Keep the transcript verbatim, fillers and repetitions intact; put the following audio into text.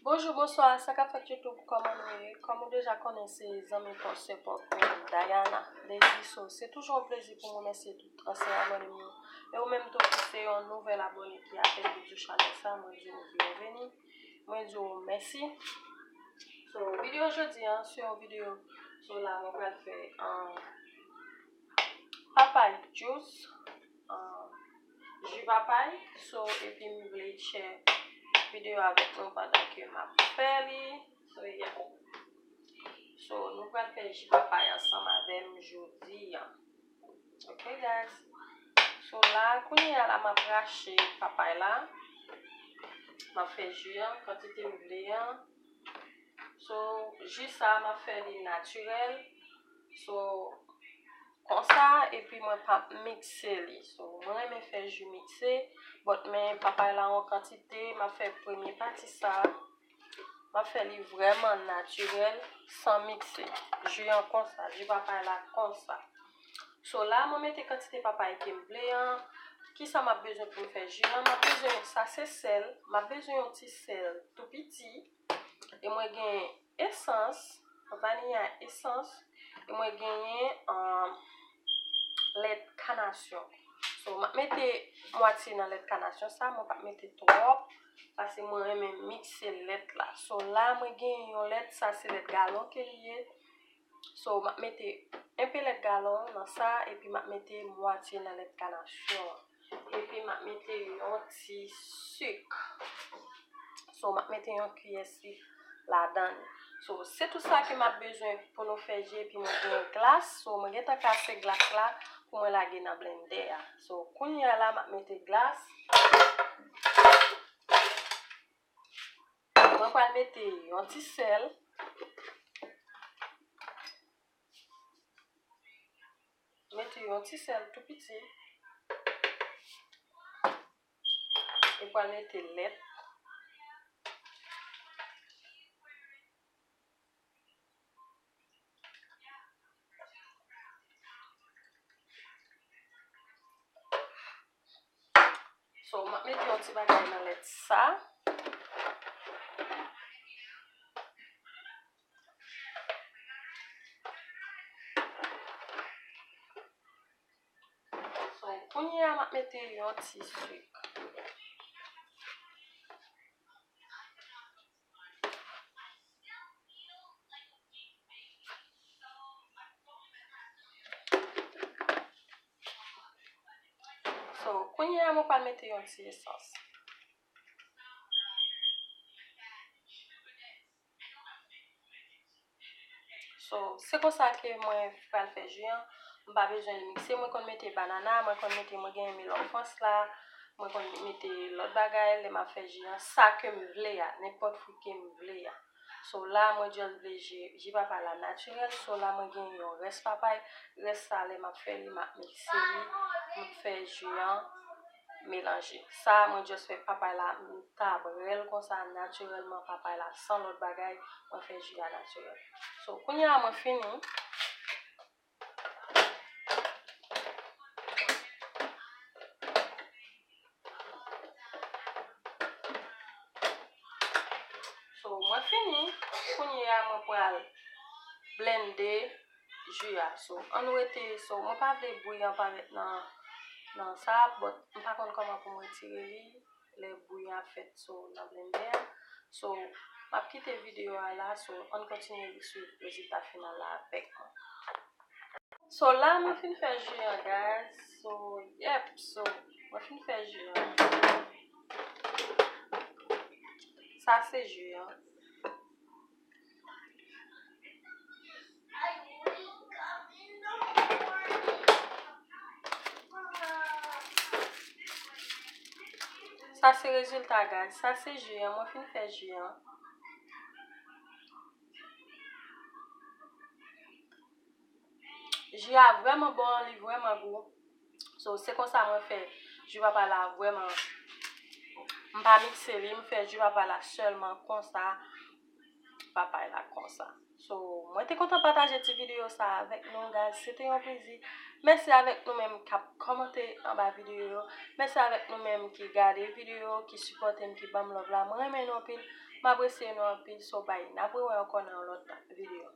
Bonjou, bonswa, sa k ap fèt YouTube, kòman nou ye? Kòm ou deja konnen, se zanmi pa w, sè pa w, Dayana Désir. So, se toujou yon plezi pou m remèsye tout ansyen abòne m yo. E ou menm tou ki se yon nouvèl abòne ki apèn vin sou chanèl sa, mwen di w byenveni. Mwen di w mèsi. So, videyo jodi a, se yon videyo, so la, mwen pral fè, um, papay juice, um, ji papay. So, epi m vle share videyo avèk nou pandan ke m ap fè li. So, yeah. So, nou pral fè ji papay ansanm avè m jodi a. Ok, guys. So, la, kounye a la, m ap rache papay la. M ap fè ji an, kantite m vle an. So, ji sa, m ap fè li natirèl. So, konsa, epi mwen p ap mikse li. So, mwen renmen fè ji mikse, but men papay la an kantite, m ap fè premye pati sa. M ap fè li vrèman natirèl, san mikse. Ji an konsa, ji papay la konsa. So, la, mwen mete kantite papay ke m vle an. Kisa m ap bezwen pou m fè ji an? M ap bezwen, sa se sèl. M ap bezwen yon ti sèl tou piti. E mwen gen esans, vaniya esans. E mwen genyen, um, lèt kanasyon. So, m ap mete mwatye nan lèt kanasyon sa, mwen p ap mete twòp, paske mwen renmen mikse lèt la. So, la, mwen genyen yon lèt, sa se lèt galon ke li ye. So, m ap mete enpe lèt galon nan sa, epi m ap mete mwatye nan lèt kanasyon an. Epi m ap mete yon ti sik. So, m ap mete yon kiyè sik ladan li. So, se tout sa ke m ap bezwen pou nou fè ji, epi mwen gen glas. So, mwen gentan kase glas la pou mwen lage nan blendè a. So, kounye a la, m ap mete glas. Mwen pral mete yon ti sèl. Mete yon ti sèl tou piti. E pral mete lèt. So, m ap mete yon ti bagay nan lèt sa. So, kounye a, m ap mete yon ti sik. So, kounye a, mwen pral mete yon ti esans. So, se konsa ke mwen pral fè ji an. M pa bezwen l mikse. Mwen konn mete banana, mwen konn mete, mwen gen mil anfrans la, mwen konn mete lòt bagay lè m ap fè ji an. Sa ke m vle a, nenpòt fwi ke m vle a. So, la, mwen just vle ji, ji papay la natirèl. So, la, mwen gen yon rès papay. Rès sa, lè m ap fè li, m ap mikse li. M ap fè ji an melanje. Sa, mwen just fè papay la, m tabre l konsa, natirèlman, papay la, san lòt bagay, mwen fè ji a natirèl. So, kounye a, mwen fini. So, mwen fini. Kounye a, mwen pral blende ji a. So, ann rete, so, mwen pa vle bwi an parèt nan, nan sa, but m pa konn kòman pou m retire li lè bwi an ap fèt, so, nan blendè a. So, m ap kite videyo a la, so, ann kontinye swiv rezilta final la avèk mwen. So, la, mwen fin fè ji an, guys. So, yep, so, mwen fin fè ji an. Sa se ji an. Sa se rezilta, guys. Sa se ji an. Mwen fin fè ji an. Ji a vrèman bon, li vrèman gou. So, se konsa mwen fè ji papay la vrèman. M pa mikse li, m fè ji papay la sèlman konsa, papay la konsa. So, mwen te kontan pataje ti videyo sa avèk nou, guys. Se te yon plezi. Mèsi avèk nou menm k ap kòmante anba videyo yo. Mèsi avèk nou menm ki gade videyo, ki sipòte m, ki ban m love la. Mwen renmen nou anpil. M apresye nou anpil, so bye. N ap rewè ankò nan yon lòt videyo.